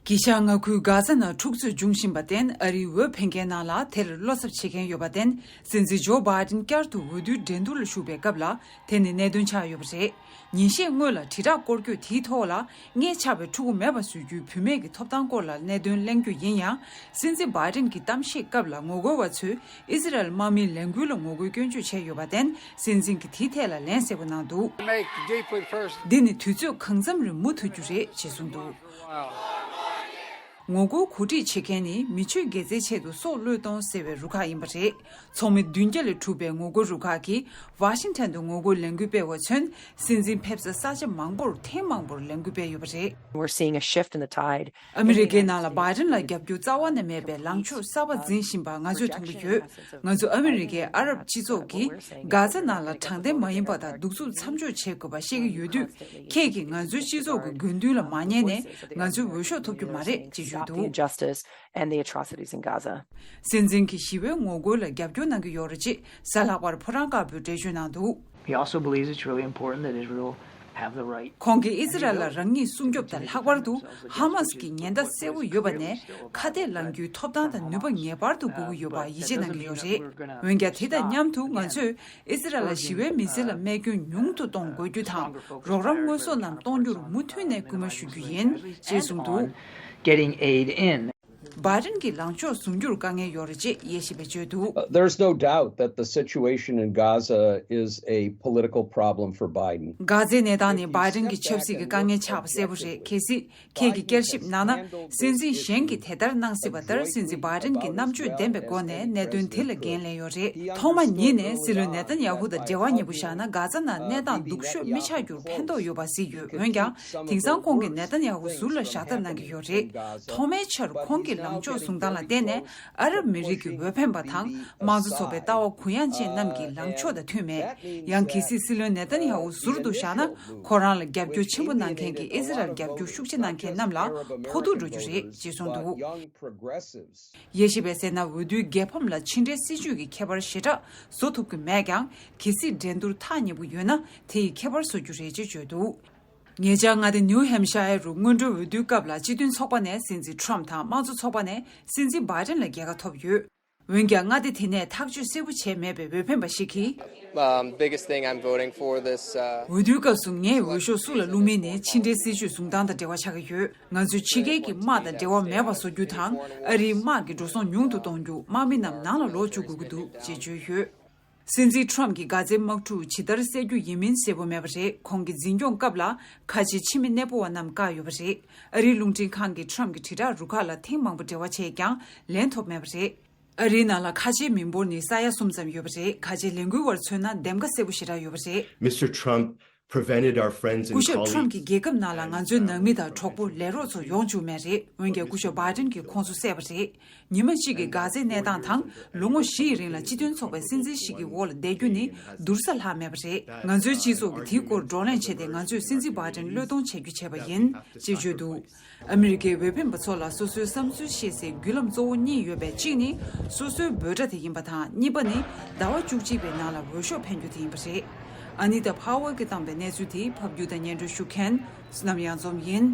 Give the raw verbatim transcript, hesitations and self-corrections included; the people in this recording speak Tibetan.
དཀྱིལ་ཤར་མངའ་ཁུལ་གྷ་ཛ་ནང་འཁྲུག་རྩོད་འབྱུང་བཞིན་པར་བརྟེན། ཨ་རིའི་འོས་འཕེན་མཁན་ནང་ལ་དེར་བློ་འཚབ་བྱེད་མཁན་ཡོད་པར་བརྟེན། སྲིད་འཛིན་ཇོ་བྷའི་ཌེན་བསྐྱར་དུ་འོས་བསྡུའི་འགྲན་བསྡུར་ལ་ཞུགས་པའི་སྐབས་ལ་དེ་ནི་གནད་དོན་ཆགས་ཡོད་པ་རེད། ཉིན་ཤས་སྔོན་ལ་དྲིལ་བསྒྲགས་སྐོར་སྐྱོད་དེའི་ཐོག་ལ། མངལ་ཆགས་པའི་ཕྲུ་གུ་མེད་པ་བཟོ་རྒྱུའི་བུད་མེད་ཀྱི་ཐོབ་ཐང་སྐོར་ལ་གནད་དོན་གླེང་རྒྱུ་ཡིན་ཡང་། སྲིད་འཛིན་བྷའི་ཌེན་གྱི་གཏམ་བཤད་སྐབས་ལ་ངོ་རྒོལ་བ་ཚོས་ཨི་ཟི་རལ་དམག་མིའི་ལས་འགུལ་ལ་ངོ་རྒོལ་སྐྱོན་བརྗོད་བྱས་ཡོད་པར་བརྟེན། སྲིད་འཛིན་གྱིས་དེའི་ཐད་ལ་ལན་གསལ་པོ་གནང་འདུག། འདི་ནི་དུས་ཚོད་གང་འཚམ་རིང་མུ་མཐུད་རྒྱུ་རེད་ཅེས་གསུངས་འདུག། ངོ་རྒོལ་གོ་སྒྲིག་བྱེད་མཁན་ནི་མི་ཆོས་དགེ་རྩའི་ཆེད་དུ་སྲོག་བློས་གཏོང་ཟེར་བའི་རུ་ཁག་ཡིན་པ་རེད། ཚོགས་མི་བདུན་བརྒྱ་ལས་གྲུབ་པའི་ངོ་རྒོལ་རུ་ཁག་གིས་ཝ་ཤིང་ཊོན་དུ་ངོ་རྒོལ་ལས་འགུལ་སྤེལ་བ་མཚོན། སྲིད་འཛིན་ཕེབས་ས་ས་ཆ་མང་པོར་ཐེངས་མང་པོར་ལས་འགུལ་སྤེལ་ཡོད་པ་རེད། We're seeing a shift in the tide. ཨ་མི་རི་ཀའི་ནང་ལ་བྷའི་ཌེན་ལ་རྒྱབ་སྐྱོར་རྩ་བ་ནས་མེད་པའི་ལངས་ཕྱོགས་གསར་པ་འཛིན་བཞིན་པ་ང་ཚོས་མཐོང་གི་ཡོད། ང་ཚོ་ཨ་མི་རི་ཀའི་ཨ་རབ་སྤྱི་ཚོགས་ཀྱིས་གྷ་ཛ་ནང་ལ་དྲང་བདེན་མ་ཡིན་པ་དང་གདུག་རྩུབ་མཚམས་འཇོག་བྱེད་དགོས་པ་བཤད་ཀྱི་ཡོད་དུས། ཁྱེད་ཀྱིས་ང་ཚོའི་སྤྱི་ཚོགས་ཀྱི་དགོས་འདུན་ལ་མ་ཉན་ནས་ང་ཚོའི་འོས་ཤོག་ཐོབ་རྒྱུ་མ་རེད་ཅེས་བརྗོད་འདུག། Injustice and the atrocities in Gaza. སྲིད་འཛིན་གྱིས་ཞི་བའི་ངོ་རྒོལ་ལ་རྒྱབ་སྐྱོར་གནང་གི་ཡོད་རེད་ཅེས་གཟའ་ལྷག་པར་ཕོ་བྲང་དཀར་པོས་འགྲེལ་བརྗོད་གནང་འདུག། He also believes it's really important that Israel have the right. ཁོང་གིས་ཨི་ཟི་རལ་ལ་རང་ཉིད་སྲུང་སྐྱོབ་དང་ལྷག་པར་དུ་ཧ་མ་སི་ཀྱི་ཉེན་བརྡ་གསལ་པོ་ཡོད་པ་ནས་ཁ་གཏད་ལངས་རྒྱུའི་ཐོབ་ཐང་དང་ནུས་པ་ངེས་པར་དུ་དགོས་ཀྱི་ཡོད་པར་ཡིད་ཆེས་གནང་གི་ཡོད་རེད། འོན་ཀྱང་དེ་དང་མཉམ་དུ་ང་ཚོས་ཨི་ཟི་རལ་ལ་ཞི་བའི་མི་སེར་ལ་རྨས་སྐྱོན་ཉུང་དུ་གཏོང་དགོས་རྒྱུ་དང་རོགས་རམ་དངོས་ཟོག་རྣམས་གཏོང་རྒྱུར་མུ་མཐུད་ནས་སྐུལ་མ་ཞུ་རྒྱུ་ཡིན་ཅེས་གསུངས་འདུག། Getting aid in. བྷའི་ཌེན་གྱི་ལངས་ཕྱོགས་བཟུང་རྒྱུར་དཀའ་ངལ་ཡོད་རེད་ཅེས་དབྱེ་ཞིབ་པས་བརྗོད་འདུག། Uh, there's no doubt that the situation in Gaza is a political problem for Biden. གྷ་ཛའི་གནས་སྟངས་ནི་བྷའི་ཌེན་གྱི་ཆབ་སྲིད་ཀྱི་དཀའ་ངལ་ཆགས་པ་གསལ་པོ་རེད། གལ་སྲིད་ཁྱེད་ཀྱིས་བསྐྱར་ཞིབ་གནང་ན། སྲིད་འཛིན་གཞན་གྱིས་དེ་ལྟར་གནང་སྲིད་པ་ལྟར་སྲིད་འཛིན་བྷའི་ཌེན་གྱིས་རྣམ་དཔྱོད་ལྡན་པའི་སྒོ་ནས་གནད་དོན་དེ་ལ་འགན་ལེན་ཡོད་རེད། ཐོག་མ་ཉིད་ནས་སྲིད་བློན་ནེ་ཐན་ཡ་ཧུ་དང་འབྲེལ་བ་གཉིས་པོ་བཞག་ན་གྷ་ཛ་ནང་གནས་སྟངས་སྡུག་ཤོས་མི་ཆགས་རྒྱུར་ཕན་ཐོགས་ཡོད་པ་གཟིགས་ཡོད། འོན་ཀྱང་དེང་སང་ཁོང་གིས་ནེ་ཐན་ཡ་ཧུ་ཟུར་ལ་བཞག་ཐབས་གནང་གི་ཡོད་རེད། ཐོག་མའི་ཆར་ཁོང་གི་ལངས་ཕྱོགས་བཟུང་སྟངས་ལ་བརྟེན་ནས་ཨ་རབ་མི་རིགས་ཀྱི་འོས་འཕེན་པ་དང་དམངས་གཙོ་ཚོགས་པའི་ལྟ་བ་གུ་ཡངས་ཅན་རྣམས་ཀྱི་ལངས་ཕྱོགས་དང་མཐུན་མེད། ཡང་གལ་སྲིད་སྲིད་བློན་ནེ་ཐན་ཡ་ཧུ་ཟུར་དུ་བཞག་ན་ཁོ་རང་ལ་རྒྱབ་སྐྱོར་ཆེན་པོ་གནང་མཁན་གྱི་ཨི་ཟི་རལ་རྒྱབ་སྐྱོར་ཤུགས་ཆེ་གནང་མཁན་རྣམས་ལ་ཕོག་ཐུག་འགྲོ་རྒྱུ་རེད་ཅེས་གསུངས་འདུག། དབྱེ་ཞིབ་པས་གསལ་ན་འོས་བསྡུའི་རྒྱལ་ཕམ་ལ་ཕྱི་འབྲེལ་སྲིད་ཇུས་ཀྱི་ཁྱད་པར་ཞེ་དྲག་བཟོ་ཐུབ་ཀྱི་མེད་ཀྱང་། གལ་སྲིད་འགྲན་བསྡུར་ཐག་ཉེ་པོ་ཡོད་ན་དེ་ཡིས་ཁྱད་པར་བཟོ་རྒྱུ་རེད་ཅེས་བརྗོད་འདུག། ཉེ་ཆར་མངའ་སྡེ་ནིའུ་ཧེམ་ཤ་ཡར་རུ་སྔོན་འགྲོའི་འོས་བསྡུའི་སྐབས་ལ་སྤྱི་མཐུན་ཚོགས་པ་ནས་སྲིད་འཛིན་ཁྲོམ་དང་དམངས་གཙོ་ཚོགས་པ་ནས་སྲིད་འཛིན་བྷའི་ཌེན་ལ་རྒྱལ་ཁ་ཐོབ་ཡོད། འོན་ཀྱང་མངའ་སྡེ་དེ་ནས་ཐག་གཅོད་གསལ་པོ་བྱས་མེད་པའི་འོས་འཕེན་པ་ཞིག་གིས། Um, biggest thing I'm voting for this, uh, འོས་བསྡུའི་སྐབས་སུ་ངས་འོས་ཤོག་སུ་ལ་བླུགས་མིན་ནི་ཕྱི་འབྲེལ་སྲིད་ཇུས་བཟུང་སྟངས་དང་འབྲེལ་བ་ཆགས་ཀྱི་ཡོད། ང་ཚོས་ཕྱི་རྒྱལ་གྱི་དམག་དང་འབྲེལ་བ་མེད་པ་བཟོ་རྒྱུ་དང་ཨ་རིའི་དམག་གི་འགྲོ་སོང་ཉུང་དུ་གཏོང་རྒྱུ། དམག་མི་རྣམས་ནང་ལ་ལོག་བཅུག་དགོས་ཀྱི་འདུག་ཅེས་བརྗོད་ཡོད། སྲིད་འཛིན་ཁྲོམ་གྱིས་གྷ་ཛའི་དམག་འཁྲུག་ཇི་ལྟར་སེལ་རྒྱུ་ཡིན་མིན་གསལ་པོ་མེད་པ་རེད། ཁོང་གི་འཛིན་སྐྱོང་སྐབས་ལ་ཁ་ཆེའི་ཕྱི་མི་གནས་སྤོ་བ་རྣམས་བཀག་ཡོད་པ་རེད། ཨ་རིའི་རླུང་འཕྲིན་ཁང་གིས་ཁྲོམ་གྱི་དྲིལ་བསྒྲགས་རུ་ཁག་ལ་ཐེངས་མང་པོ་འབྲེལ་བ་བྱས་ཀྱང་ལན་ཐོབ་མེད་པ་རེད། ཨ་རིའི་ནང་ལ་ཁ་ཆེའི་མི་འབོར་ནི་ས་ཡ་གསུམ་ཙམ་ཡོད་པ་རེད། ཁ་ཆེའི་ལས་འགུལ་བར་མཚོན་ན་འདེམས་ཀ་གསལ་པོ་ཞེ་དྲག་ཡོད་པ་རེད། Mister Trump prevented our friends and སྐུ་ཞབས་ཁྲོམ་གྱིས་རྒྱལ་ཁབ་ནང་ལ་ང་ཚོའི་ནང་མི་དང་གྲོགས་པོ་ལས་རོགས་ཚོ་ཡོང་བཅུག་མེད་རེད། འོན་ཀྱང་སྐུ་ཞབས་བྷའི་ཌེན་གྱིས་ཁོང་ཚོ་བསད་པ་རེད། ཉི་མ་གཅིག་གི་གྷ་ཛའི་གནས་སྟངས་དང་ལོ་ངོ་བཞི་ཡི་རིང་ལ་སྤྱི་མཐུན་ཚོགས་པའི་སྲིད་འཛིན་ཞིག་གི་འོག་ལ་བསྡད་རྒྱུ་ནི་བསྡུར་ས་ལྷག་མེད་པ་རེད། ང་ཚོའི་སྤྱི་ཚོགས་ཀྱིས་དེའི་སྐོར་བགྲོ་གླེང་བྱས་ཏེ་ང་ཚོས་སྲིད་འཛིན་བྷའི་ཌེན་བློས་གཏོང་བྱེད་རྒྱུ་བྱས་པ་ཡིན་ཅེས་བརྗོད་འདུག། ཨ་མི་རི་ཀའི་འོས་འཕེན་པ་ཚོ་ལ་སོ་སོའི་བསམ་ཚུལ་བཤད་སའི་བརྒྱུད་ལམ་གཙོ་བོ་གཉིས་ཡོད་པའི་གཅིག་ནི་སོ་སོའི་འབོད་སྒྲ་དེ་ཡིན་པ་དང་། གཉིས་པ་ནི་ཟླ་བ་བཅུ་གཅིག་པའི་ནང་ལ་འོས་ཤོག་འཕེན་རྒྱུ་དེ་ཡིན་པ་རེད། ཨ་ནི་ཏཱ་ཕ་ཝེལ་གྱིས་བཏང་པའི་གནས་ཚུལ་དེ་ཕབ་སྒྱུར་དང་སྙན་སྒྲོན་ཞུ་མཁན་བསོད་ནམས་གཡང་འཛོམས་ཡིན།